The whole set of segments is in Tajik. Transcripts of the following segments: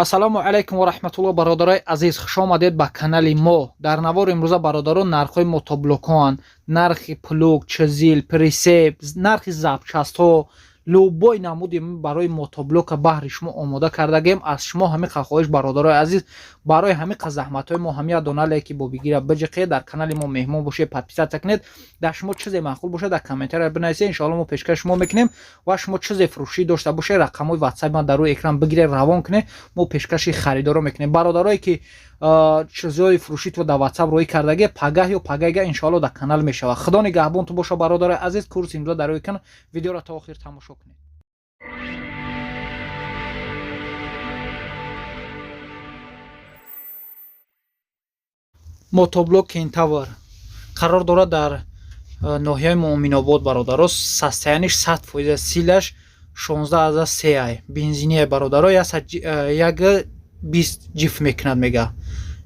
Ассалому алайкум ва раҳматуллоҳ, бародарои азиз, хуш омадед ба канали мо. Дар навори имрӯза, бародарон, нархҳои мотоблокон, нархи плуг, чизил, прицеп, нархи запчастҳо, любой намуди барои мотоблока баҳри шумо омода кардагем. Аз шумо ҳамин қа хоҳиш, бародарои азиз, барои ҳамин қа заҳматҳои мо ҳамия дона лайки бобигира биҷиқед, дар канали мо меҳмон бошед, подписаться кунед. Дар шумо чизе маъқул бошад, дар комментария бинависед, иншоалло мо пешкаш шумо мекунем. Ва шумо чизе фурӯшӣ дошта бошед, рақамҳои ватсапи ман дар рӯи экран бигиред, равон кунед, мо пешкаши харидоро мекунем. Бародарое ки чизҳои фурӯшитро дар ватсап роҳӣ кардаге, пагаҳ ё пагайга иншоалло дар канал мешавад. Худо нигаҳбонтон боша, бародарои азиз. Курси имрӯза дар рӯи экран, видеоро то охир тамошо кунед. Мотоблок Кентавр қарор дорад дар ноҳияи Муъминобод, бародаро. Состояниш 100%, силаш 16,3 ай, бензиния, бародаро, як 20 ҷиф мекунад, мега.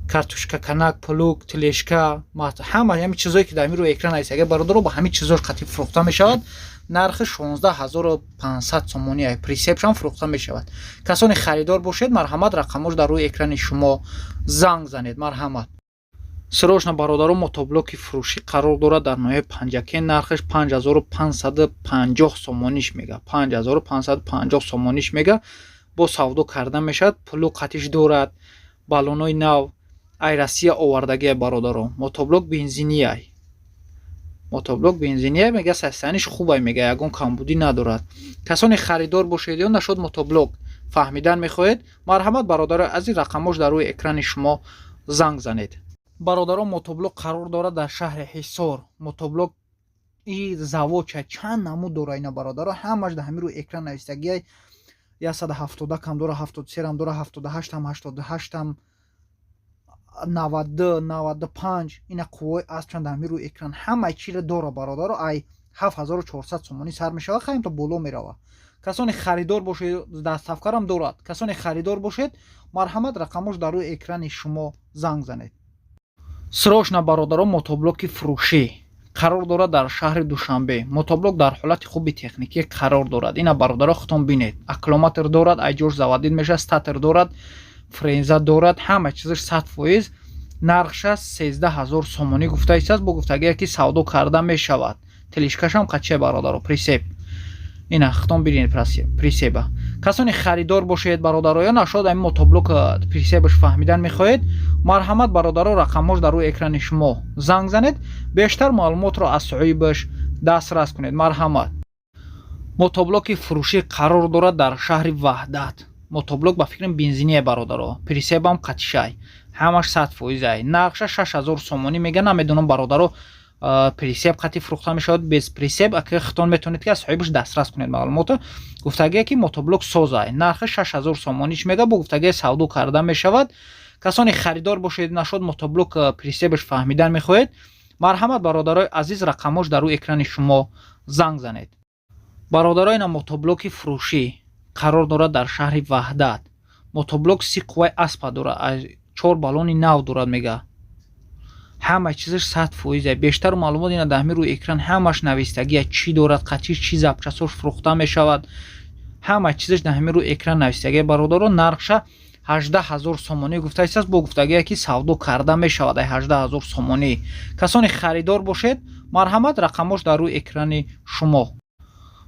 Картошка канак, плуг, тележка, ҳама ҳами чизое ки дар ҳамин рӯи экран аст, агар, бародаро, ба ҳамин чизош қатиб фурӯхта мешавад. Нархи 16 500 сомонӣ ай, прицепшам фурӯхта мешавад. Касоне харидор бошед, марҳамат, рақамош дар рӯи экрани шумо, занг занед, марҳамат. Срочно, бародаро, мотоблоки фурӯшӣ қарор дорад дар ноҳияи Панҷакент, нархаш 5550 сомониш мега, 5550 сомониш мега, бо савдо карда мешавад. Пулу қатиш дорад, баллонои нав ай Россия овардагия, бародаро. Мотоблок бензинияй, мотоблок бензиния, мега, состояниш хубай, мега, ягон камбудӣ надорад. Касоне харидор бошед ё нашод мотоблок фаҳмидан мехоҳед, марҳамат, бародарои азиз, рақамош дар рӯи экрани шумо, занг занед. Бародарон, мотоблок қарор дорад дар шаҳри Ҳисор. Мотоблок и заводча чанд намуд дора ина, бародаро, ҳамаш дар ҳамин рӯи экран навистагиай. 170 кам дора, 73ам дора, 78ам, 88ам, 92, 95. Ина қуввои аспшан дар ҳамин рӯи экран, ҳамаи чиро дора, бародаро. Ай 7400 сомонӣ сар мешавад, хаем то боло меравад. Касоне харидор бошед, доставкарам дорад. Касоне харидор бошед, марҳамат, рақамош дар рӯи экрани шумо, занг занед. Срочно, бародарон, мотоблоки фурӯшӣ қарор дорад дар шаҳри Душанбе. Мотоблок дар ҳолати хуби техникӣ қарор дорад. Ина, бародаро, худтон бинед, аккумулятор дорад, айҷош заводить мешавад, статор дорад, фреза дорад, ҳама чизаш 100%. Нархша 13 000 сомонӣ гуфта истааст, бо гуфтагие ки савдо карда мешавад. Тележкашам қаче, бародаро, прицеп, ина худтон бинед прицепа. Касоне харидор бошед, бародаро, ё нашод ами мотоблок прицепаш фаҳмидан мехоҳед, марҳамат, бародаро, рақамҳош дар рӯи экрани шумо, занг занед, бештар маълумотро аз соҳибаш дастрас кунед, марҳамат. Мотоблоки фурӯшӣ қарор дорад дар шаҳри Ваҳдат. Мотоблок ба фикрам бензиния, бародаро, прицепам қатишай, ҳамаш 100%ай. Нархша 6000 сомонӣ мега. Намедонам, бародаро, прицеп қати фурӯхта мешавад, без прицеп, ака хитон метавонед ки аз соҳибаш дастрас кунед маълумотро. Гуфтагие ки мотоблок созай, нархи 6000 сомониш мега, бо гуфтагие савдо карда мешавад. Касоне харидор бошед, нашод мотоблок прицепаш фаҳмидан мехоҳед, марҳамат, бародарои азиз, рақамҳош дар рӯи экрани шумо, занг занед. Бародаро, ина мотоблоки фурӯшӣ қарор дорад дар шаҳри Ваҳдат. Мотоблок 30 қувваи аспа дорад, чор баллони нав дорад, мега, ҳама чизаш 100%. Бештар маълумот ина дар ҳамин рӯи экран ҳамаш навистагия, чӣ дорад, қачи чӣ запчастҳош фурӯхта мешавад, ҳама чизаш дар ҳамин рӯи экран навистагия. Бародаро, нархша 18 000 сомонӣ гуфта истааст, бо гуфтагие ки савдо карда мешавад. Ай 18 000 сомонӣ. Касоне харидор бошед, марҳамат, рақамҳош дар рӯи экрани шумо.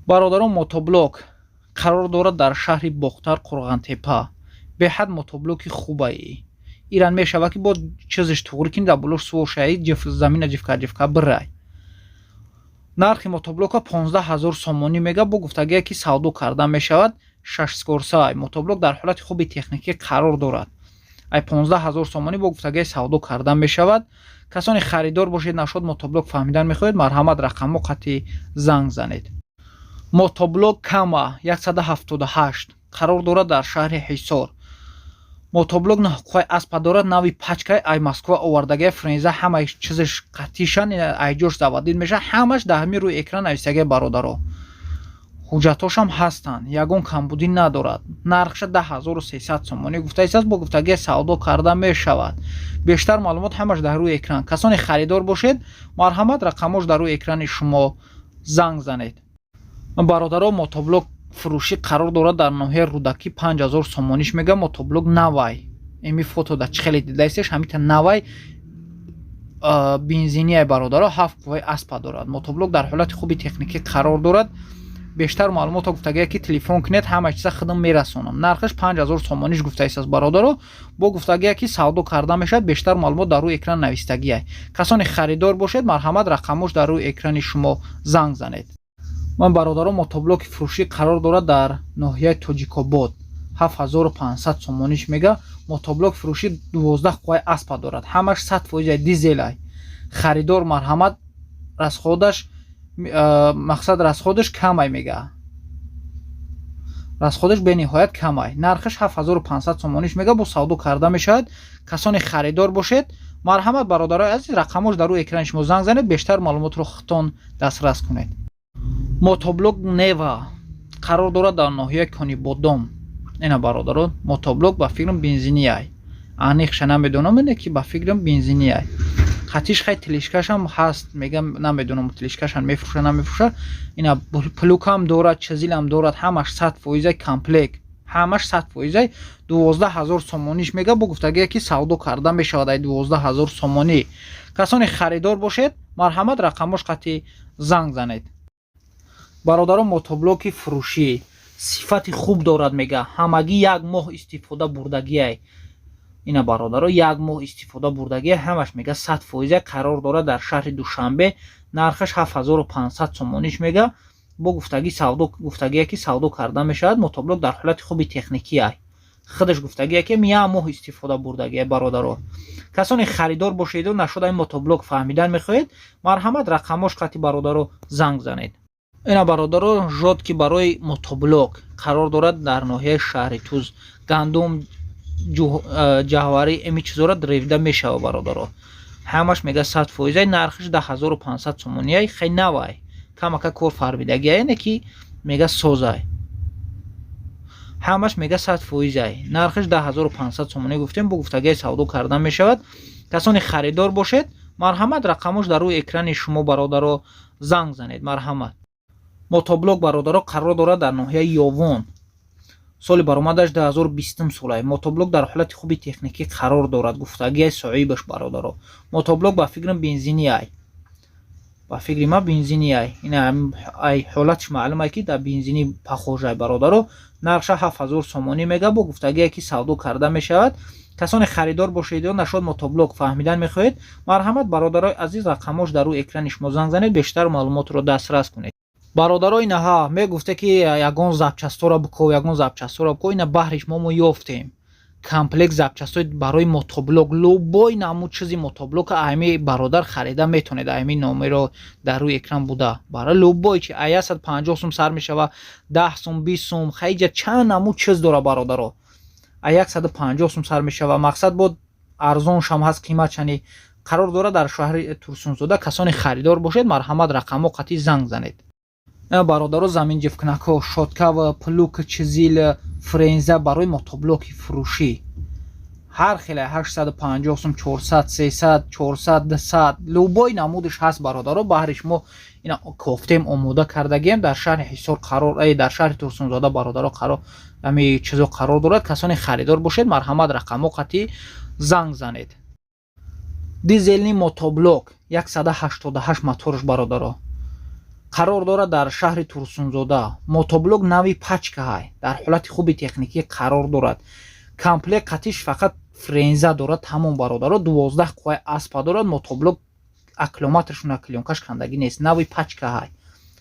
Бародарон, мотоблок қарор дорад дар шаҳри Бохтар, Қурғантепа. Беҳад мотоблоки хубаи иран мешавад ки бо чизаш туғри кини, дар болош сувошаи замина ҷифка ҷифка бирай. Нархи мотоблока 15 000 сомонӣ мега, бо гуфтагие ки савдо карда мешавад. Шашскорсай мотоблок дар ҳолати хуби техникӣ қарор дорад, ай 15 000 сомонӣ, бо гуфтагие савдо карда мешавад. Касоне харидор бошед, нашод мотоблок фаҳмидан мехоҳед, марҳамат, рақамҳо қатъи занг занед. Мотоблок Кама 178 қарор дорад дар шаҳри Ҳисор. Мотоблок қувваи аспа дорад, нави пачкаи ай Москва овардагия, фреза, ҳамаи чизаш қатишан, айҷош заводить мешавад, ҳамаш дар ҳамин рӯи экран навистагия. Бародаро, ҳуҷҷатҳошам ҳастанд, ягон камбудӣ надорад. Нархша 10 300 сомонӣ гуфта истааст, бо гуфтагия савдо карда мешавад. Бештар маълумот ҳамаш дар рӯи экран. Касоне харидор бошед, марҳамат, рақамҳош дар рӯи экрани шумо, занг занед. Бародаро, мотоблок Фурӯшӣ қарор дорад дар ноҳияи Рӯдакӣ, 5000 сомониш мега. Мотоблок навай, эми фотода чӣ хеле дидаистеш, ҳамита навай, бензиния, бародаро, ҳафт қувваи аспа дорад. Мотоблок дар ҳолати хуби техникӣ қарор дорад. Бештар маълумотро гуфтагия, ки телефон кунед, ҳама чиза худам мерасонам. Нархаш 5000 сомониш гуфтаистааст, бародаро, бо гуфтагия, ки савдо карда мешавад. Бештар маълумот дар рӯи экран навистагия. Касоне харидор бошед, марҳамат, рақамош дар рӯи экрани шумо, занг занед. Ман, бародаро, мотоблоки фурӯшӣ қарор дорад дар ноҳияи Тоҷикобод, 7500 сомониш мега. Мотоблок фурӯшӣ 12 қувваи аспа дорад, ҳамаш 100% дизелай. Харидор, марҳамат, расходаш, мақсад, расходаш камай мега, расходаш бениҳоят камай. Нархаш 7500 сомониш мега, бо савдо карда мешавад. Касоне харидор бошед, марҳамат, бародарои азиз, рақамош дар рӯи экрани шумо, занг занед, бештар маълумотро худтон дастрас кунед. Мотоблок Нева қарор дорад дар ноҳияи Конибодом. Ина, бародаро, мотоблок ба фикрам бензинияй, аниқша намедонам, ине ки ба фикрам бензинияй. Қатиш хай тележкашам ҳаст, мегам, намедонам, тележкашам мефурӯша, намефурӯша. Ина плугам дорад, чизилам дорад, ҳамаш 100%-ай комплект, ҳамаш 100%-ай. 12 000 сомониш мега, бо гуфтагие, ки савдо карда мешавад. Ай 12 000 сомонӣ касоне харидор бошед, марҳамат, рақамош қатӣ занг занед. Бародарон, мотоблоки фурӯшӣ сифати хуб дорад мега, ҳамагӣ як моҳ истифода бурдагиай. Ина, бародаро, як моҳ истифода бурдагиай, ҳамаш мега 100%. Қарор дорад дар шаҳри Душанбе, нархаш 7500 сомониш мега, бо гуфтагӣ савдо, гуфтагие, ки савдо карда мешавад. Мотоблок дар ҳолати хуби техникиай, худаш гуфтагие, ки як моҳ истифода бурдагиай. Бародаро, касоне харидор бошеду нашуда ин мотоблок фаҳмидан мехоҳед, марҳамат, рақамош қати, бародаро, занг занед. Ина, бародаро, жатка барои мотоблок қарор дорад дар ноҳияи шаҳри Туз. Гандум, ҷавҳарӣ, эми чизора ревида мешава. Бародаро, ҳамаш мега 100%-ай, нархаш 10 500 сомониай. Хай навай, камака кор фармидагиай, яне ки мега созай, ҳамаш мега 100%-ай. Нархаш 10 500 сомонӣ гуфтем, бо гуфтагиай савдо карда мешавад. Касоне харидор бошед, марҳамат, рақамош дар рӯи экрани шумо, бародаро, занг занед, марҳамат. Мотоблок, бародаро, қарор дорад дар ноҳияи Ёвон, соли баромадаш 2020 солай. Мотоблок дар ҳолати хуби техникӣ қарор дорад, гуфтагиай соҳибаш. Бародаро, мотоблок ба фикрам бензиниай, ба фикри ман бензиниай. Ина ай ҳолатш маълумай, ки дар бензинӣ похожай. Бародаро, нархша 7000 сомонӣ мега, бо гуфтагие, ки савдо карда мешавад. Касоне харидор бошед ё нашод мотоблок фаҳмидан мехоҳед, марҳамат, бародарои азиз, рақамош дар рӯи экрани шумо, занг занед, бештар маълумотро дастрас кунед. Бародаро, инаҳа мегуфте, ки ягон запчастора биков, ягон запчастора биков. Ина баҳриш мо ёфтем комплект запчастои барои мотоблок. Любой намуд чизи мотоблока ами бародар харида метонед. Ами номеро дар рӯи экран буда, барои любой чи ай 150 сум сар мешава, 10 сум, 20 сум, хайҷа чанд намуд чиз дора. Бародаро, ай 150 сум сар мешава, мақсад бо арзоншам ҳаст, қиматшани. Қарор дорад дар шаҳри Турсунзода. Касоне харидор бошед, марҳамат, рақамҳо қатъи занг занед. Бародаро, заминҷифкунакҳо, щётка ва плуг, чизил, фреза барои мотоблоки фурӯшӣ ҳар хеле 850 сум, 400, 300, 400, 200, любой намудаш ҳаст. Бародаро, баҳри шумо ина кофтем, омода кардагием. Дар шаҳри Ҳисор қарор, дар шаҳри Турсунзода, бародаро, қарор, ҳами чизо қарор дорад. Касоне харидор бошед, марҳамат, рақамҳо қатъи занг занед. Дизельный мотоблок 188 моторш, бародаро, қарор дорад дар шаҳри Турсунзода. Мотоблок нави пачкаҳай, дар ҳолати хуби техникӣ қарор дорад. Комплект қатиш фақат фреза дорад, тамом. Бародаро, 12 қувваи аспа дорад мотоблок, аккумуляторшуна клеёнкаш кандагӣ нест, нави пачкаҳай,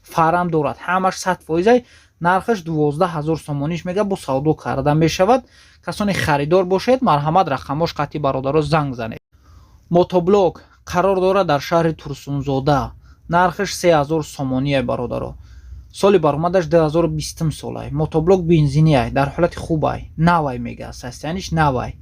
фарам дорад, ҳамаш 100%-ай. Нархаш 12 000 сомониш мега, бо савдо карда мешавад. Касоне харидор бошед, марҳамат, рақамош қатъи, бародаро, занг занед. Мотоблок қарор дорад дар шаҳри Турсунзода, нархаш 3000 сомоние. Бародаро, соли баромадаш 2020 солай. Мотоблок бензиниай, дар ҳолати хубай, навай мега, состояниш навай,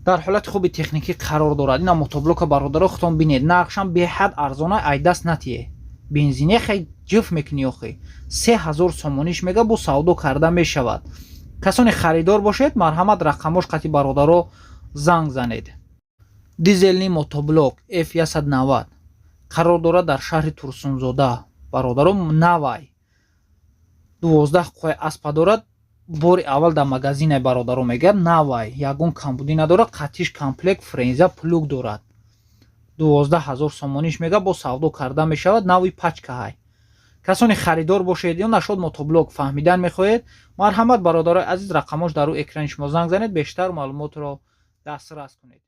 дар ҳолати хуби техникӣ қарор дорад. Ина мотоблока, бародаро, худтон бинед, нархшам беҳад арзона, ай даст натие. Бензине хай ҷиф мекунӣ охи. 3000 сомониш мега, бо савдо карда мешавад. Касоне харидор бошед, марҳамат, рақамош қатъи, бародаро, занг занед. Дизельный мотоблокF 190 қарор дорад дар шаҳри Турсунзода. Бародаро, навай. 12 қувваи аспа дорад. Бори аввал дар магазинай, бародаро, мегӯяд, навай, ягон камбудӣ надорад. Қатиш комплект, фреза, плуг дорад. 12 000 сомониш мега, бо савдо карда мешавад. Нави пачкаҳай. Касоне харидор бошед ё нашод мотоблок фаҳмидан мехоҳед, марҳамат, бародарои азиз, рақамош дар рӯи экрани шумо, занг занед, бештар маълумотро дастрас кунед.